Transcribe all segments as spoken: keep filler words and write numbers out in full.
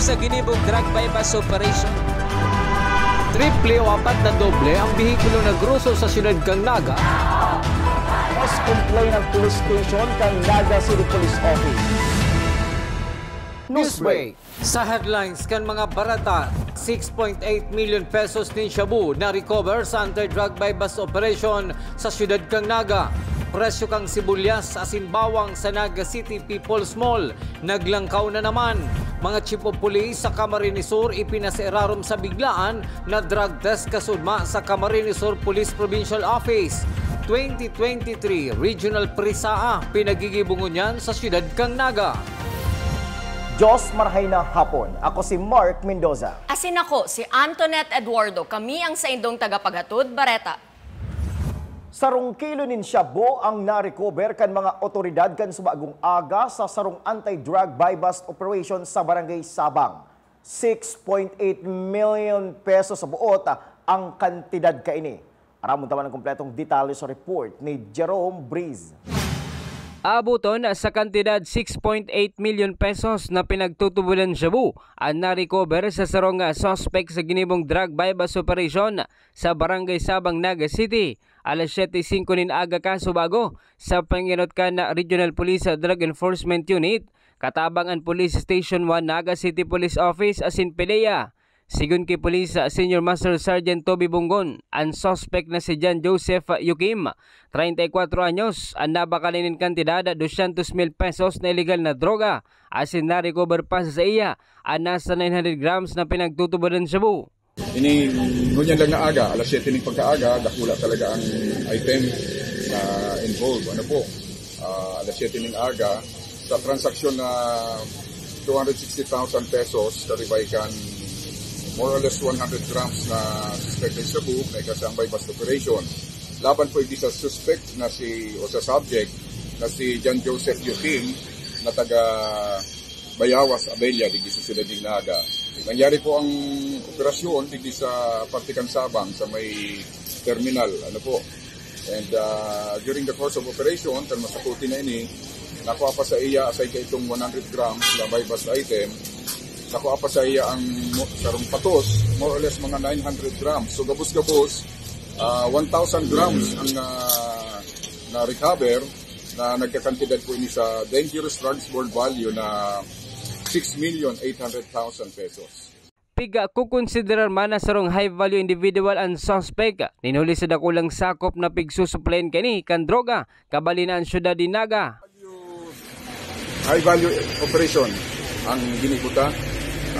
Sa ginibong drug buy-bust operation, triple o apat na doble ang behikulo na groso sa siyudad kan Naga. Mas complain ang police station kan Naga City Police Office. Newsbreak. Sa headlines kan mga bareta, six point eight milyon pesos nin shabu na-recover sa anti-drug buy-bust operation sa siyudad kan Naga. Presyo kan sibulyas asin bawang sa Naga City People's Mall naglangkaw na naman. Mga chief of police sa Camarines Sur ipinasairarom sa biglaan na drug test kasudma sa Camarines Sur Police Provincial Office. Twenty twenty-three Regional Prisaa, pinagigibo ngunyan sa siyudad kan Naga. Diyos, marahay na hapon. Ako si Mark Mendoza. Asin ako, si Antoinette Eduardo. Kami ang saindong tagapaghatod, Bareta. Sarong kilo nin shabu ang na-recover kan mga otoridad kan subagong aga sa sarong anti-drug buy-bust operation sa Barangay Sabang. Six point eight million pesos sa buot ang kantidad kaini. Aramon ta man ang kompletong detalye sa report ni Jerome Breeze. Aaboton sa kantidad six point eight milyon pesos na pinagtutubolan shabu an na-recover sa sarong, ah, suspek sa ginibong drug buy-bust operation sa Barangay Sabang, Naga City, alas siyete singko nin aga kasubago, sa pangenot kan Regional Police Drug Enforcement Unit, katabang an Police Station one Naga City Police Office asin PDEA. Sigon ki Police Senior Master Sergeant Toby Bonggon, an suspek na si John Joseph Yukim, treinta y cuatro anyos, an nabakal nin kantidad doscientos mil pesos na iligal na droga, asin na-recover pa sa saiya an nasa nine hundred grams na pinagtutubolan shabu. Ini, ngunyan lang na aga, alas siyete ning pagkaaga, dakula talaga ang item na involved. Ano po, ah, alas siyete ning aga, sa transaksyon na two hundred sixty thousand pesos, karibay kan more or less one hundred grams na suspected shabu na ikasang buy-bust operation. Laban po igdi sa suspect na si, o sa subject, na si John Joseph Yukim, na taga Bayawas, Abella, digdi sa siyudad nin Naga. Nangyari po ang operasyon digdi sa parte kan Sabang, sa may terminal, ano po. And, ah, during the course of operation, kan masakuti na ini, nakuha pa sa iya, aside ka itong one hundred grams na buy-bust item, nakuha pa sa iya ang mo-, sarong patos, more or less mga nine hundred grams. So, gabos-gabos, ah, one thousand grams ang na, na-recover na nagkakantidad po ini sa dangerous drugs world value na six million eight hundred thousand pesos. Pigkukonsiderar man na sarong high-value individual an suspek, nin huli sa dakulang sakop na pigsusuplayan kaini kan droga, kabalin an siyudad nin Naga. High value operation ang ginibo ta.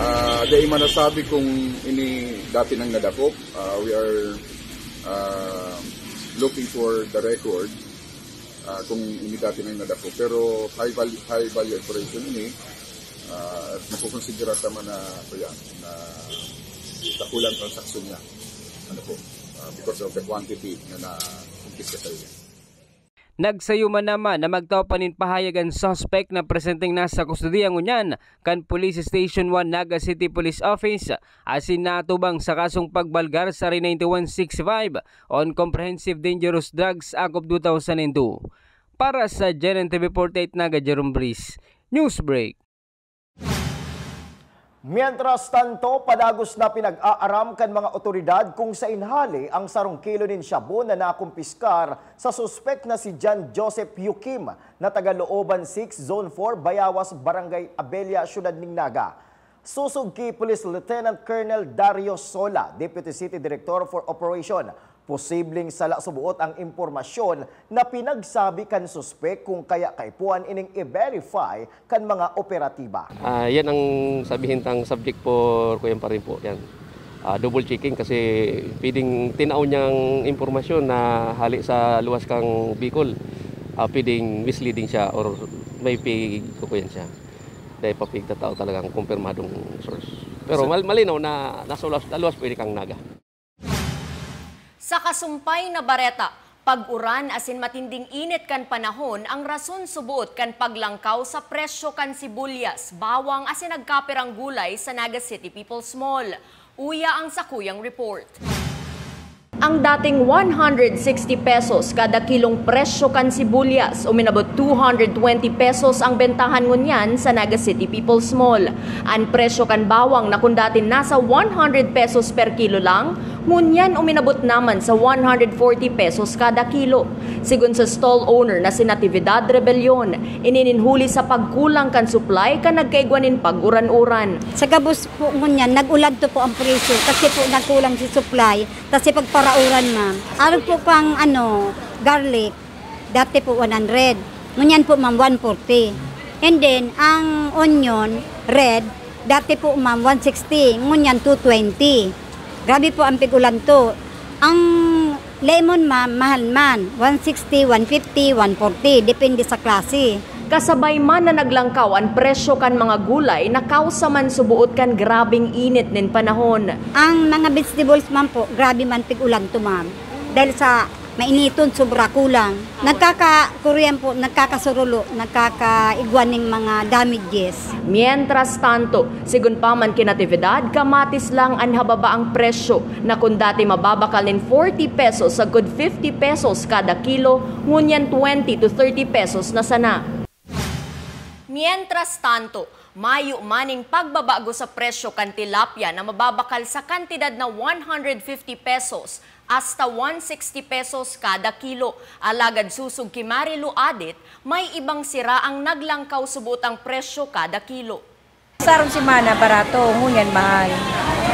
Ah, dai man nasabi kung ini dati nang nadakop. Ah, we are, ah, looking for the record, ah, kung ini dati nang nadakop. Pero high value, high value operation ini, ah, at makukonsidera ta man na, ano yan, na dakulang transaksyon niya. Ano po, ah, because of the quantity na nakumpiska sa iya. Nagsayo man naman na magtao pa nin pahayag an suspek na presenteng nasa kustodiya ngunyan kan Police Station one Naga City Police Office asin natubang sa kasong pagbalgar sa R ninety-one sixty-five on Comprehensive Dangerous Drugs Act of two thousand and two. Para sa G N N T V forty-eight Naga, Jerome Breeze, Newsbreak. Mientras tanto, padagos na pinag-aaram kan mga otoridad kung saen hale ang sarong kilo nin shabu na nakumpiskar sa suspek na si John Joseph Yukim na taga Looban six, Zone four, Bayawas, Barangay Abella, Siyudad nin Naga. Sosog ki Police Lieutenant Colonel Dario Sola, Deputy City Director for Operation, posibleng sala sa buot ang impormasyon na pinagsabi kan suspek, kung kaya kaipuhan ining i-verify kan mga operatiba. Ah, yan ang sabihin tang subject for kuyan pa rin po, yan. Ah, double checking kasi pwedeng tinaw niyang impormasyon na hale sa luwas kang Bicol, ah, pwedeng misleading siya or may pig-, kukuyan siya. Dahil papigtatao talagang kumpirmadong source. Pero So mal-, malinaw na nasa luwas, luwas pwede kang Naga. Sa kasumpay na bareta, pag-uran asin matinding init kan panahon ang rason suboot kan paglangkaw sa presyo kan sibulyas, bawang asin nagkapirang gulay sa Naga City People's Mall. Uya ang sakuyang report. Ang dating one hundred sixty pesos kada kilong presyo kan sibuyas, uminabot two hundred twenty pesos ang bentahan ngunyan sa Naga City People's Mall. An presyo kan bawang na kun dati nasa one hundred pesos per kilo lang, ngunyan uminabot naman sa one hundred forty pesos kada kilo. Sigon sa stall owner na si Natividad Rebellion, ini nin huli sa pagkulang kan supply kan nagkaigwa nin pag-uran-uran. Sa gabos po ngunyan, nag-ulanto po ang presyo kasi po nagkulang si supply, kasi pagparauran, ma'am. Arog po kang, ano, garlic, dati po one hundred. Ngunyan po, ma'am, one forty. And then, ang onion, red, dati po, ma'am, one sixty. Ngunyan, two twenty. Grabe po ang pig-ulanto. Ang lemon, ma'am, mahal man. One sixty, one fifty, one forty. Depende sa klase. Kasabay man na naglangkaw an presyo kan mga gulay na kausa man suboot kan grabeng init nin panahon. Ang mga vegetables man po, grabe man pig-ulanto, ma'am. Dahil sa mainiton, sobra kulang. Nagkaka-, kuriyan po, nagkakasurulo, nagkakaigwa ning mga damages. Mientras tanto, sigon pa man ki Natividad, kamatis lang an hababa ang presyo, na kun dati mababakal nin forty pesos sagkod fifty pesos kada kilo, ngunyan twenty to thirty pesos na sana. Mientras tanto, mayo maning pagbabago sa presyo kan tilapia na mababakal sa kantidad na one hundred fifty pesos hasta one sixty pesos kada kilo. Alagad sosog ki Marilu Adit, may ibang sira ang naglangkaw suboot ang presyo kada kilo. Sarong semana barato, ngunyan mahal.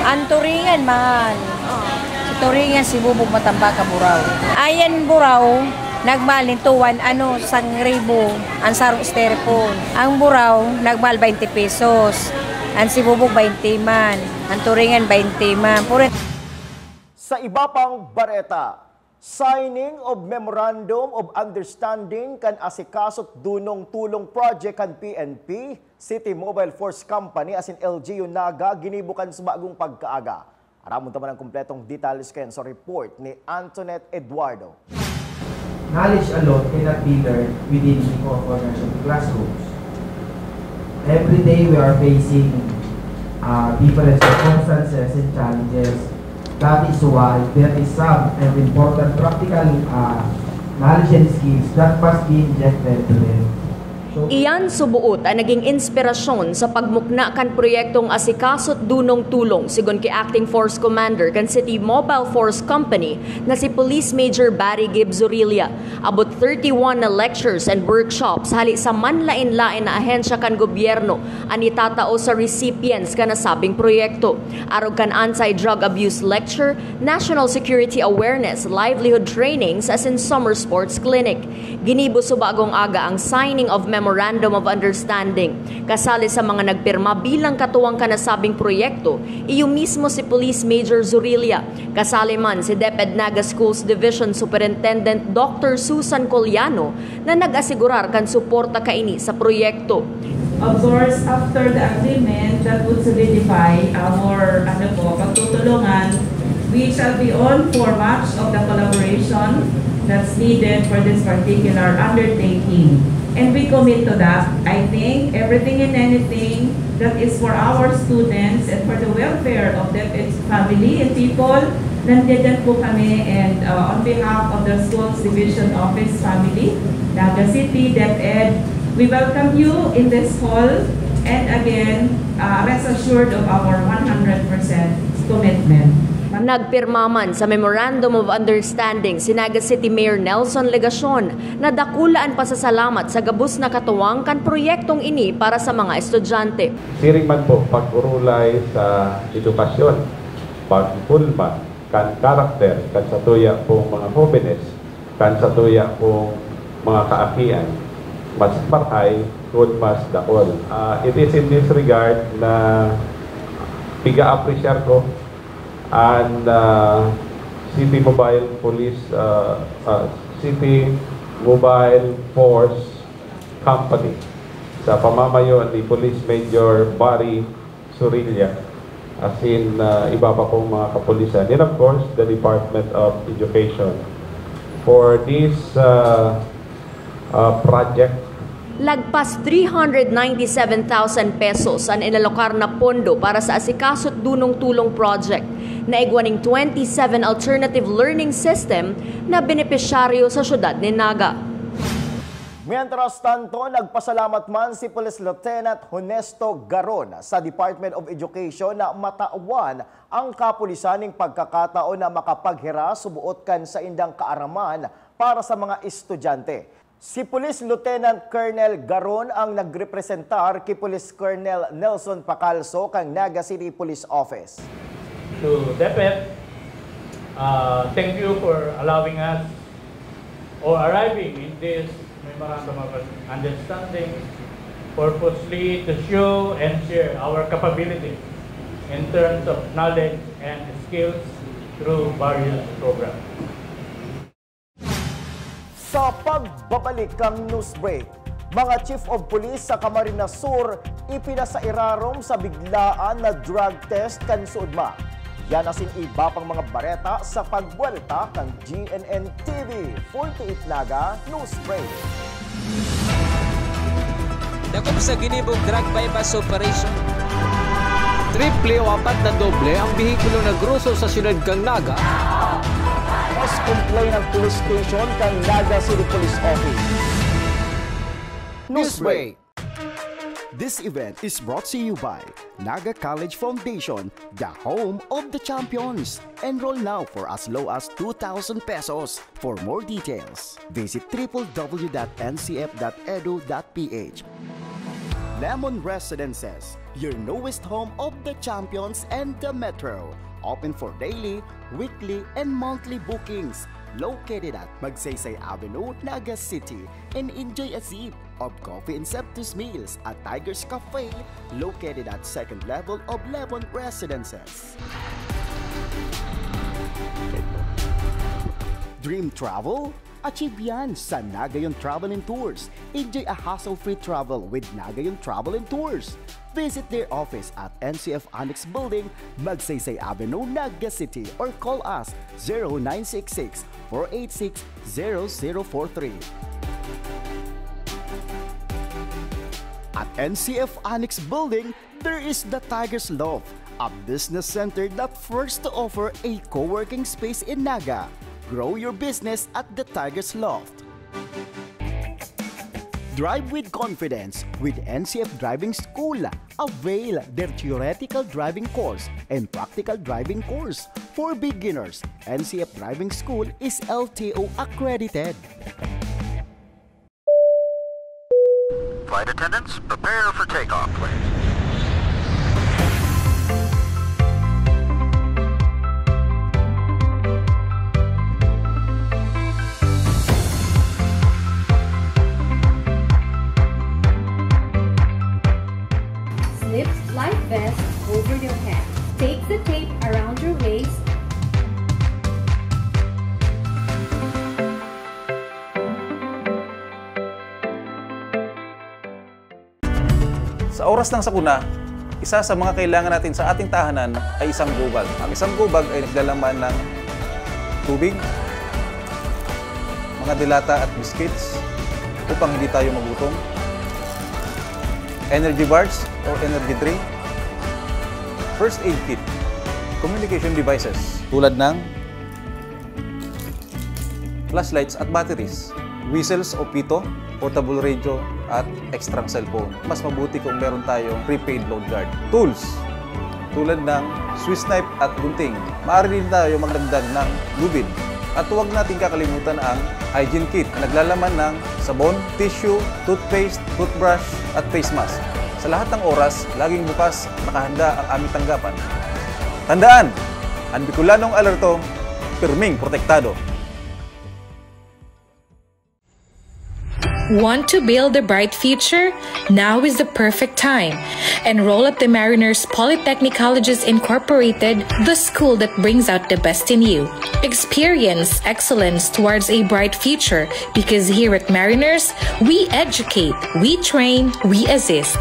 Ang turingan mahal. Si turingan, sibubog, matambaka, buraw. Ayan buraw, nagmahal nin tuwan, ano, sangribo, ang sarong styrofoam. Ang buraw, nagmahal baynte pesos. Ang sibubog, baynte man. Ang turingan, baynte man. Puro Sa iba pang bareta, signing of Memorandum of Understanding kan Asikasot Dunong Tulong Project kan P N P, City Mobile Force Company asin L G U Naga ginibo kan subagong pagkaaga. Aramon ta man ang kompletong detalye sa report ni Antoinette Eduardo. Knowledge alone cannot be learned within the four corners of the classrooms. Every day we are facing uh, different circumstances and challenges. That is why there is some and important practical uh, knowledge and skills that must be injected to them. So, Iyan suboot an naging inspirasyon sa pagmukna kan proyektong Asikasot Dunong Tulong, sigon ki Acting Force Commander kan City Mobile Force Company na si Police Major Barry Gibbs Zorilla. Abot thirty-one na lectures and workshops hali sa manlaen-laen na ahensya kan gobyerno an itatao sa recipients kan nasabing proyekto, arog kan anti-drug abuse lecture, national security awareness, livelihood trainings, asin summer sports clinic. Ginibo subagong aga ang signing of Memorandum of Understanding. Kasali sa mga nagpirma bilang katuwang kan nasabing proyekto, iyo mismo si Police Major Zorilla. Kasali man si DepEd Naga Schools Division Superintendent Doctor Susan Coliano na nag-asigurar kan suporta kaini sa proyekto. Of course, after the agreement, that would solidify our, ano po, pagtutulungan, which shall be on for much of the collaboration that's needed for this particular undertaking. And we commit to that. I think everything and anything that is for our students and for the welfare of DepEd family and people, nandiyan po kami, and uh, on behalf of the Schools Division Office family, Naga City, DepEd, we welcome you in this hall, and again, uh, rest assured of our one hundred percent commitment. Nagpirma man sa Memorandum of Understanding si Naga City Mayor Nelson Legacion, na dakula an pasasalamat sa gabos na katuwang kan proyektong ini para sa mga estudyante. Siring man po, pag-urulay sa edukasyon, pagkulma kan karakter kan satuya pong mga hobenes, kan satuya pong mga kaakian, mas marahay kun mas dakul. Ah, it is in this regard na piga-apresyar ko an, ah, City Mobile Police, ah, ah, City Mobile Force Company sa pamamayo ni Police Major Barry Surilla, asin, ah, iba pa pong mga kapulisan. And of course, the Department of Education for this, ah, ah, project. Lagpas three hundred ninety-seven thousand pesos an inalokar na pondo para sa Asikasot Dunong Tulong Project. Naigwa ning twenty-seven alternative learning system na benepisyaryo sa siyudad nin Naga. Mientras tanto, nagpasalamat man si Police Lieutenant Honesto Garon sa Department of Education na matawan ang kapulisan ning pagkakataon na makapaghiras suboot kan saindang kaaraman para sa mga estudyante. Si Police Lieutenant Colonel Garon ang nagrepresentar ki Police Colonel Nelson Pacalso kan Naga City Police Office. To DepEd, uh, thank you for allowing us or arriving in this memorandum of understanding purposely to show and share our capability in terms of knowledge and skills through various programs. Sa pagbabalik kan news break, mga Chief of Police sa Camarines Sur ipinasairarom sa biglaan na drug test kan SODMA. Yan asin iba pang mga bareta sa pagbuwelta kan G N N T V forty-eight Naga News Break. Dakop sa ginibong drug buy-bust operation. Triple o apat na doble ang behikulo na groso sa siyudad kan Naga. Mas complain ang police station kan Naga City Police Office. Newsbreak. This event is brought to you by Naga College Foundation, the home of the champions. Enroll now for as low as two thousand pesos. For more details, visit triple w dot n c f dot edu dot p h. Lemon Residences, your newest home of the champions and the metro. Open for daily, weekly, and monthly bookings. Located at Magsaysay Avenue, Naga City, and enjoy a sip of coffee and sumptuous meals at Tiger's Cafe, located at second level of Lemon Residences. Dream travel? Achieve yan sa Nagayon Travel and Tours. Enjoy a hassle-free travel with Nagayon Travel and Tours. Visit their office at N C F Annex Building, Magsaysay Avenue, Naga City, or call us zero nine six six, four eight six, zero zero four three. At N C F Annex Building, there is the Tiger's Loft, a business center that first to offer a co-working space in Naga. Grow your business at the Tiger's Loft. Drive with confidence with N C F Driving School. Avail their theoretical driving course and practical driving course. For beginners, N C F Driving School is L T O accredited. Flight attendants, prepare for takeoff, please. Slip life vest over your head. Take the tape around your waist. Sa oras ng sakuna, isa sa mga kailangan natin sa ating tahanan ay isang go bag. Ang isang go bag ay naglalaman ng tubig, mga delata at biscuits upang hindi tayo magutom, energy bars or energy drink, first aid kit, communication devices tulad ng flashlights at batteries, whistles o pito, portable radio, at extrang cellphone. Mas mabuti kung meron tayong prepaid load guard. Tools, tulad ng Swiss knife at gunting. Maaari din tayo magdagdag ng lubid. At huwag nating kakalimutan ang hygiene kit na naglalaman ng sabon, tissue, toothpaste, toothbrush, at face mask. Sa lahat ng oras, laging bukas, nakahanda ang aming tanggapan. Tandaan, ang Bicolanong alerto, pirming protektado. Want to build a bright future? Now is the perfect time. Enroll at the Mariners Polytechnic Colleges Incorporated, the school that brings out the best in you. Experience excellence towards a bright future, because here at Mariners, we educate, we train, we assist.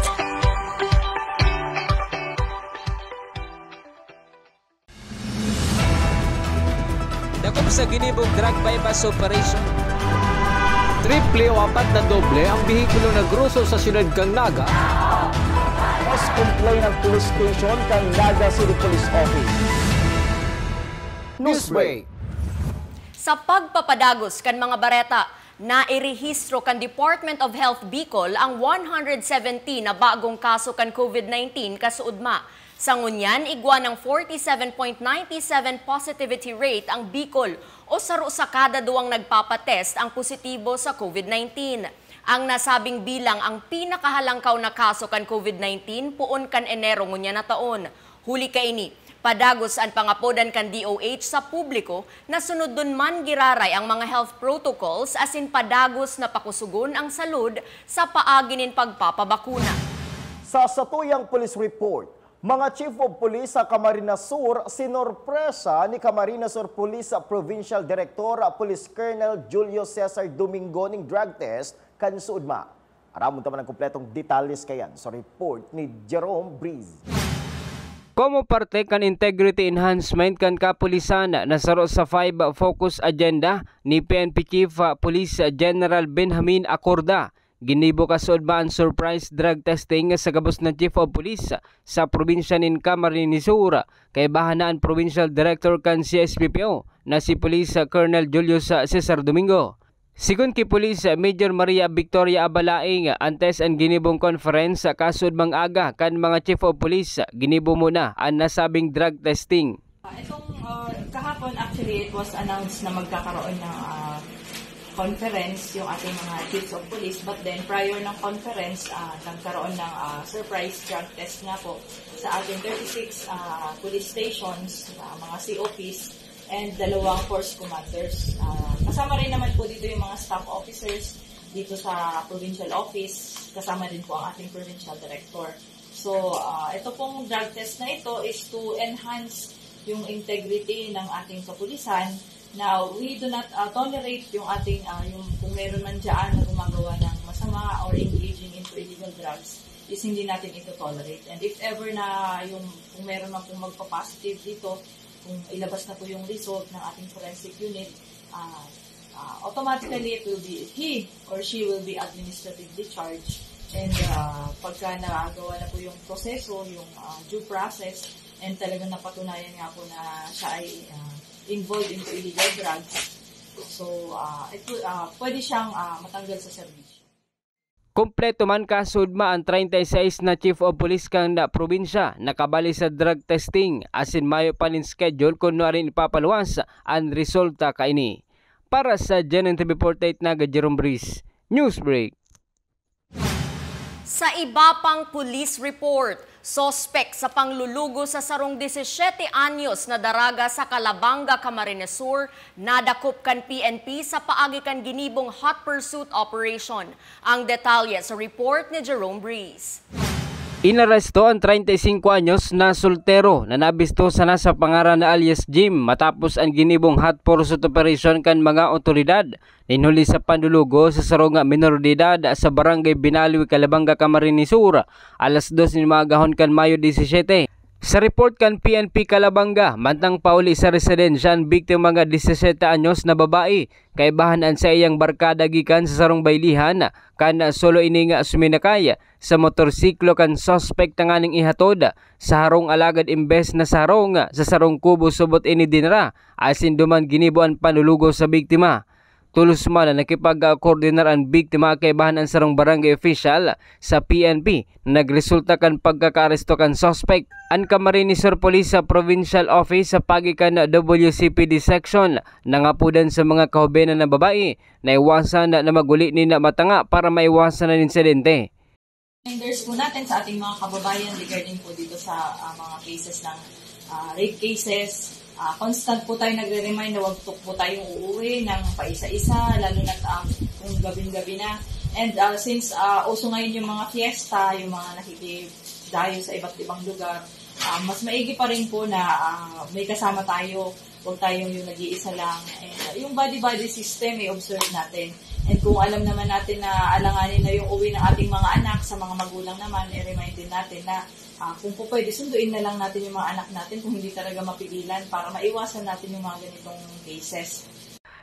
Dakop sa ginibong drug buy-bust operation. Triple o apat na doble ang behikulo na groso sa siyudad kan Naga. Mas complain ang police station kan Naga City Police Office. Newsbreak. Sa pagpapadagos kan mga bareta, nairehistro kan Department of Health Bicol ang one hundred seventeen na bagong kaso kan COVID nineteen kasuodma. Sa ngunyan, igwa ng forty-seven point nine seven positivity rate ang Bicol, o saro sa kada duwang nagpapatest ang positibo sa COVID nineteen. Ang nasabing bilang ang pinakahalangkaw na kaso kan COVID nineteen poon kan Enero ngunyan na taon. Huli kaini, padagos an pangapodan kan D O H sa publiko na sunodon man giraray ang mga health protocols asin padagos na pakusugon ang salud sa paagi nin pagpapabakuna. Sa satuyang police report, mga Chief of Police sa Camarines Sur sinorpresa ni Camarines Sur Police Provincial Director Police Colonel Julio Cesar Domingo ning drug test kan suodma. Aramon ta man ang kompletong detalles kaiyan sa report ni Jerome Breeze. Komo parte kan integrity enhancement kan kapulisan na saro sa five focus agenda ni P N P Chief, ah, Police General Benjamin Acorda, ginibo kasuodma an surprise drug testing sa gabos na Chief of Police sa probinsya nin Camarines Sur, kaibahan na an Provincial Director kan C S P P O na si Police Colonel Julius Cesar Domingo. Sigon ki Police Major Maria Victoria Abalaing, antes an ginibong conference kasuodmang aga kan mga Chief of Police, ginibo muna an nasabing drug testing. Ah, itong, ah, kahapon, actually, it was announced na magkakaroon ng, ah, conference yung ating mga chiefs of police. But then, prior ng conference, ah, nagkaroon ng, ah, surprise drug test nga po sa ating thirty-six, ah, police stations, ah, mga C O Ps, and dalawang force commanders. Ah, kasama rin naman po dito yung mga staff officers dito sa provincial office. Kasama din po ang ating provincial director. So, ah, ito pong drug test na ito is to enhance yung integrity ng ating kapulisan, na we do not, ah, tolerate yung ating, ah, yung kung meron man dyan na gumagawa ng masama or engaging into illegal drugs, is hindi natin ito tolerate. And if ever na yung, kung meron man pong magpa-positive dito, kung ilabas na po yung result ng ating forensic unit, ah, ah, automatically it will be, he or she will be administratively charged. And, ah, pagka nagawa na po yung proseso, yung, ah, due process, and talagang napatunayan nga po na siya ay, ah, involved into illegal drugs, so, ah, it will, ah, pwede siyang, ah, matanggal sa serbisyo. Kompleto man kasuodma an treinta y seis na Chief of Police kan probinsya na kabali sa drug testing, asin mayo pa nin schedule kun nuarin ipapaluwas an resulta kaini. Para sa G N N T V forty-eight Naga, Jerome Breeze, Newsbreak. Sa iba pang police report, suspek sa panglulugo sa sarong disisiyete anyos na daraga sa Calabanga, Camarines Sur, nadakop kan P N P sa paagi kan ginibong hot pursuit operation. Ang detalye sa report ni Jerome Breeze. Inaresto an treinta y cinco anyos na soltero na nabisto sana sa pangaran na alias Jim matapos an ginibong hot pursuit operation kan mga otoridad nin huli sa panlulugo sa sarong minor de edad sa Barangay Binalwi, Calabanga, Camarines Sur, alas dos nin maagahon kan Mayo disisiete. Sa report kan P N P Calabanga, mantang pauli sa residensya an biktima nga disisiete anyos na babae, kaibahan an saiyang barkada gikan sa sarong baylihan, kan solo ini nga suminakay sa motorsiklo kan suspek tanganing ihatod sa harong, alagad imbes na sa harong, sa sarong kubo subot ini dinara, asin duman ginibo an panlulugo sa biktima. Tolos man na nakipag-koordinar an biktima kaibahan an sarong barangay official sa P N P na nagresulta kan pagkakaaresto kan suspek. An Camarines Sur Police sa Provincial Office sa paagi kan W C P D Section nangapodan sa mga kahobenan na babae na iwasan na maguli nin matanga para maiwasan an insidente. Reminders po natin sa ating mga kababayan regarding po dito sa, ah, mga cases ng, ah, rape cases. Ah, constant po tayo nagre-remind na wag po tayong uuwi ng paisa-isa, lalo na, ah, kung gabing-gabi na. And, ah, since, ah, uso ngayon yung mga fiesta, yung mga nakikidayo sa iba't ibang lugar, ah, mas maigi pa rin po na, ah, may kasama tayo. Huwag tayong yung nag-iisa lang. And, uh, yung body-body system, i-observe natin. And kung alam naman natin na alanganin na yung uwi ng ating mga anak, sa mga magulang naman, i-remind din natin na, ah, kung po pwede, sunduin na lang natin yung mga anak natin kung hindi talaga mapigilan para maiwasan natin yung mga ganitong cases.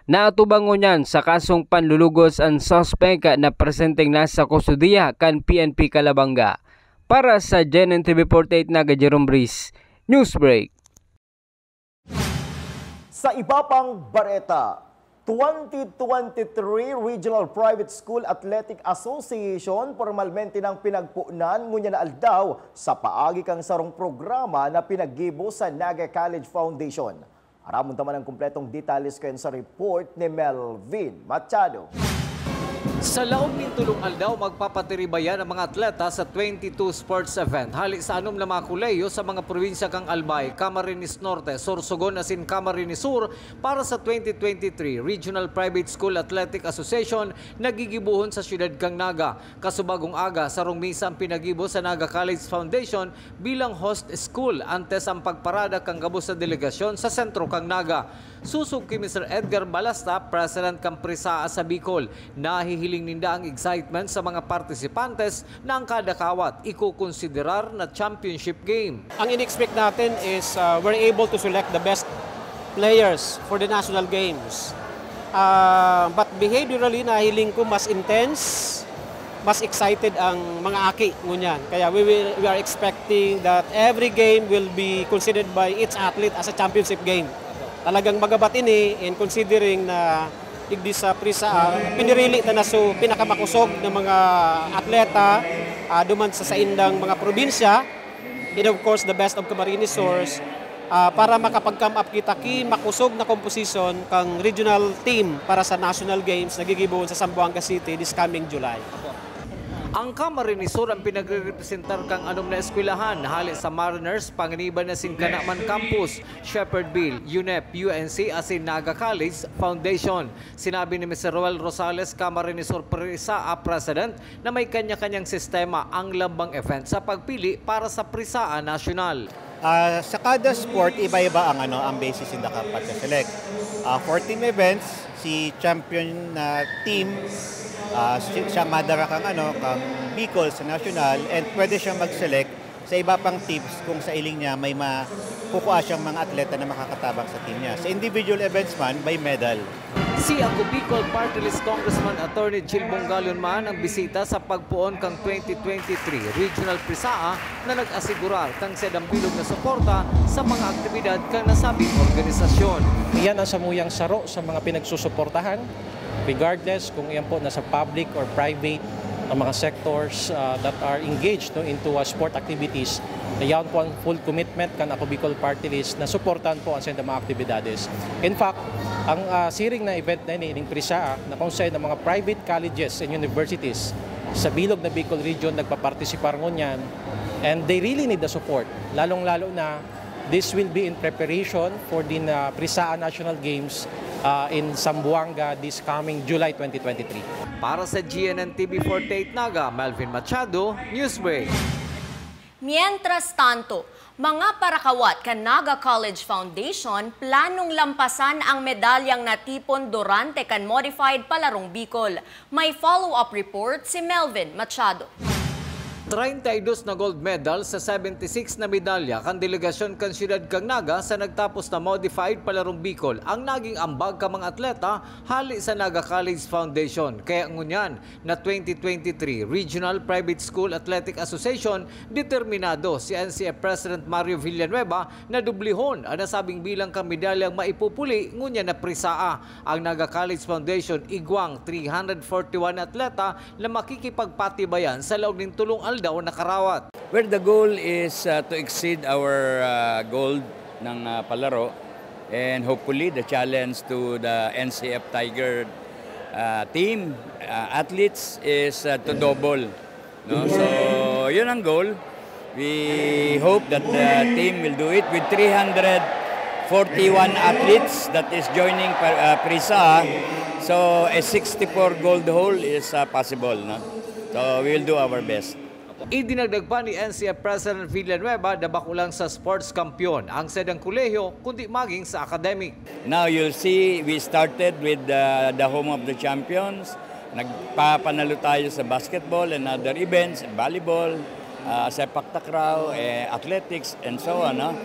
Naatubang ngunyan sa kasong panlulugos an suspek na presenteng nasa kustodiya kan P N P Calabanga. Para sa G N N T V forty-eight Naga, Jerome Breeze, Newsbreak. Sa iba pang bareta, twenty twenty-three Regional Private School Athletic Association pormalmente nang pinagponan ngunyan na aldaw sa paagi kan sarong programa na pinaggibo sa Naga College Foundation. Aramon ta man ang kompletong detalles kayan sa report ni Melvin Machado. Sa laog nin tolong aldaw, magpapatiribayan ang mga atleta sa twenty-two sports event hali sa anom na mga kolehiyo sa mga probinsya kan Albay, Camarines Norte, Sorsogon asin Camarines Sur para sa twenty twenty-three Regional Private School Athletic Association na gigibohon sa siyudad kan Naga. Kasubagong aga, sarong misa ang pinagibo sa Naga College Foundation bilang host school antes ang pagparada kan gabos na delegasyon sa sentro kan Naga. Sosog ki Mister Edgar Balasta, President kan Prisaa sa Bicol, nahihiling ninda ang excitement sa mga partisipantes na ang kada kawat ikokonsiderar na championship game. Ang in-expect natin is, uh, we're able to select the best players for the national games. Uh, but behaviorally, nahiling ko mas intense, mas excited ang mga aki ngunyan. Kaya we will, we are expecting that every game will be considered by each athlete as a championship game. Talagang magabat ini in considering na digdi sa Prisaa, pinirili ta na so pinakamakosog na mga atleta, ah, duman sa saindang mga probinsya, and of course, the best of Camarines Sur, ah, para makapag-come up kita ki makosog na komposisyon kang regional team para sa National Games na gigibohon sa Zamboanga City this coming July. Ang Camarines Sur ang pinagrerepresentar kang anom na eskwelahan, hali sa Mariners, Panganiban asin Canaman Campus, Shepherdville, UNEP, UNC asin Naga College Foundation. Sinabi ni Mister Roel Rosales, Camarines Sur Prisaa President, na may kanya-kanyang sistema ang lambang event sa pagpili para sa Prisaa National. Ah, sa kada sport, iba-iba ang, ano, ang basis in the pagka-select. Ah, four-team events, si champion na team, ah, si-, siya madara kang, ano, kang Bicol sa national, and pwede siyang mag-select sa iba pang teams kung sa iling niya may makukuha siyang mga atleta na makakatabang sa team niya. Sa individual events man, by medal. Si Ako Bicol Party List Congressman Attorney Jill Bongalon man ang bisita sa pagpoon kang twenty twenty-three Regional Prisaa na nag-asigurar kang sedang bilog na suporta sa mga aktibidad kan nasabing organisasyon. Iyan ang samuyang saro sa mga pinagsusuportahan, regardless kung iyan po nasa public or private ang mga sectors, ah, that are engaged, no, into, ah, sport activities. Iyan po ang full commitment kan Ako Bicol Party List na suportahan po ang saindang mga aktibidades. In fact, ang, ah, siring na event na ini, ining Prisaa, na kung saan ang mga private colleges and universities sa bilog na Bicol Region nagpapartisipar ngunyan, and they really need the support. Lalong-lalo na, this will be in preparation for the, ah, Prisaa National Games, ah, in Zamboanga this coming July twenty twenty-three. Para sa G N N T V forty-eight Naga, Melvin Machado, Newsbreak. Mientras tanto, mga parakawat kan Naga College Foundation planong lampasan ang medalyang natipon durante kan Modified Palarong Bicol. May follow-up report si Melvin Machado. Treinta y dos na gold medal sa seventy-six na medalya kan delegasyon kan siyudad kan Naga sa nagtapos na Modified Palarong Bicol ang naging ambag kan mga atleta hali sa Naga College Foundation. Kaya ngunyan, na twenty twenty-three Regional Private School Athletic Association, determinado si N C F President Mario Villanueva na dublihon an nasabing bilang kan medalyang maipupuli ngunyan na Prisaa. Ang Naga College Foundation igwang three hundred forty-one atleta na makikipagpatibayan sa laog nin tolong aldaw na karawat. Where the goal is, uh, to exceed our, uh, gold ng, uh, palaro, and hopefully the challenge to the N C F Tiger, uh, team, uh, athletes is, uh, to double, no? So, yun ang goal. We hope that the team will do it with three hundred forty-one athletes that is joining pa-, uh, Prisaa. So, a sixty-four gold haul is, uh, possible, no? So, we will do our best. Idinagdag pa ni N C F President Villanueva na bako lang sa sports kampiyon ang saindang kolehiyo, kundi maging sa academic. Now you'll see, we started with the, the Home of the Champions. Nagpapanalo tayo sa basketball and other events, volleyball, ah, sepak takraw, eh, athletics, and so on, no?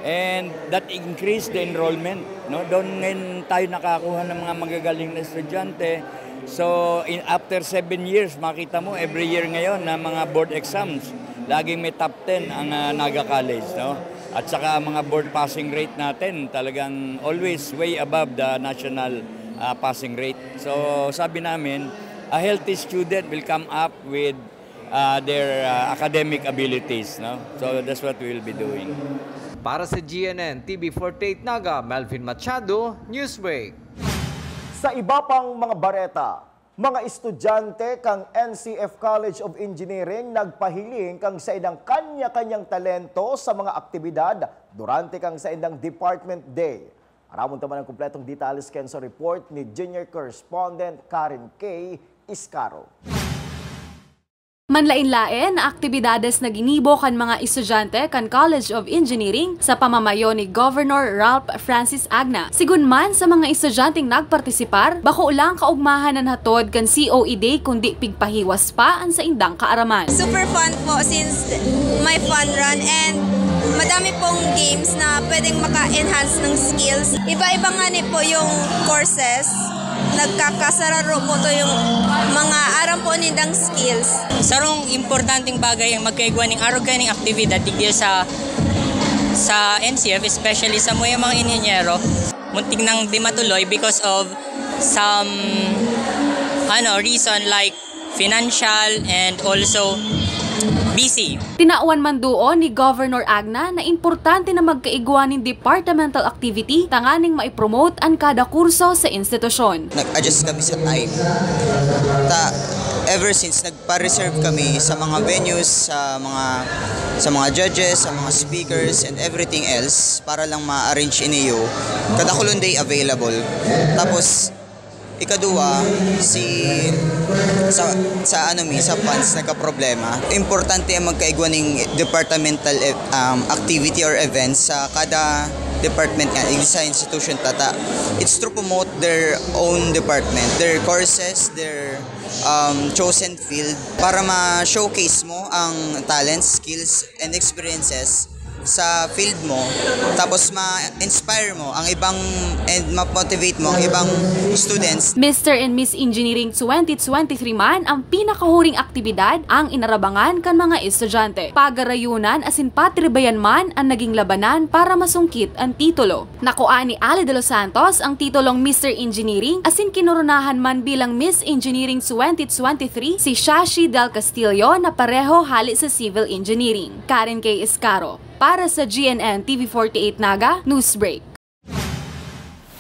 And that increased the enrollment, no? Doon ngayon tayo nakakuha ng mga magagaling na estudyante. So, in, after seven years, makita mo, every year ngayon na mga board exams, Laging may top ten ang, ah, Naga College, no? At saka ang mga board passing rate natin talagang always way above the national, ah, passing rate. So, sabi namin, a healthy student will come up with, ah, their, ah, academic abilities, no? So, that's what we will be doing. Para sa G N N T V forty-eight Naga, Melvin Machado, Newsbreak. Sa iba pang mga bareta, mga estudyante kan N C F College of Engineering nagpahiling kan saindang kanya-kanyang talento sa mga aktibidad durante kan saindang Department Day. Aramon ta man an kompletong detalye kan sa report ni Junior Correspondent Karen K. Iscaro. Manlaen-laen na aktibidades na ginibo kan mga estudyante kan College of Engineering sa pamamayo ni Governor Ralph Francis Agna. Sigun man sa mga estudyanteng nagpartisipar, bako lang kaugmahan an hatod kan C O E Day kundi pigpahiwas pa an saindang kaaraman. Super fun po since may fun run and madami pong games na pwedeng maka-enhance ng skills. Iba-iba nga ni po yung courses. Nagkakasararo po to yung mga aram po nindang skills. Sarong importanteng bagay ang magkaigwa ning arog kaning aktibidad digdi sa, sa N C F, especially sa mga, mga inhenyero. Muntik nang di matuloy because of some, ano, reason like financial and also busy. Tinawan man duon ni Governor Agna na importante na magkaigwa nin departmental activity tanganing maipromote an kada kurso sa institusyon. Nag-adjust kami sa time. Ta, ever since, nagpa-reserve kami sa mga venues, sa mga, sa mga judges, sa mga speakers, and everything else para lang ma-arrange ini yung kada kulon day available. Tapos, ikaduwa, si, sa, sa ano mi, sa funds, nagkaproblema. Importante ang magkaigwa ning departmental, eh, um, activity or events sa kada department nga, sa institution tata. It's to promote their own department, their courses, their, um, chosen field, para ma-showcase mo ang talents, skills, and experiences sa field mo, tapos ma-inspire mo ang ibang, and ma-motivate mo ang ibang students. Mister and Miss Engineering twenty twenty-three man ang pinakahuring aktibidad ang inarabangan kan mga estudyante. Pagarayunan asin patribayan man ang naging labanan para masungkit an titulo. Nakuha ni Ali De Los Santos ang titulong Mister Engineering asin kinoronahan man bilang Miss Engineering twenty twenty-three si Shashi Del Castillo na pareho hali sa Civil Engineering. Karen K. Escaro, para sa G N N T V forty-eight Naga, Newsbreak.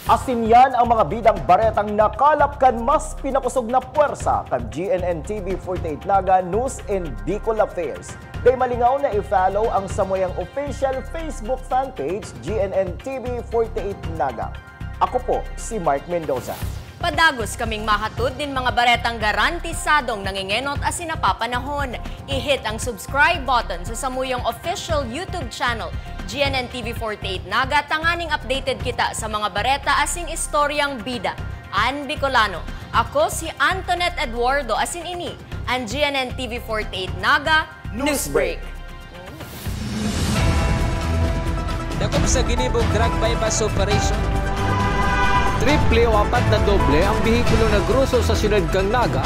Asin yan ang mga bidang baretang nakalap kan mas pinakosog na pwersa kan G N N T V forty-eight Naga News and Bicol Affairs. Dai malingaw na i-follow ang samuyang official Facebook fan page, G N N T V forty-eight Naga. Ako po si Mark Mendoza. Padagos kaming mahatod nin mga baretang garantisadong nangengenot asin napapanahon. I-hit ang subscribe button sa samuyang official YouTube channel, G N N T V forty-eight Naga, tanganing updated kita sa mga bareta asin istoryang bida an Bicolano. Ako si Antoinette Eduardo asin ini an G N N T V forty-eight Naga Newsbreak. Dakop sa ginibong drug buy-bust operation. Triple o apat na doble ang behikulo na groso sa siyudad kan Naga.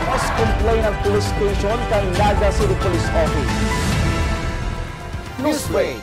Mas complain ang police station kan Naga City Police Office. Newsbreak.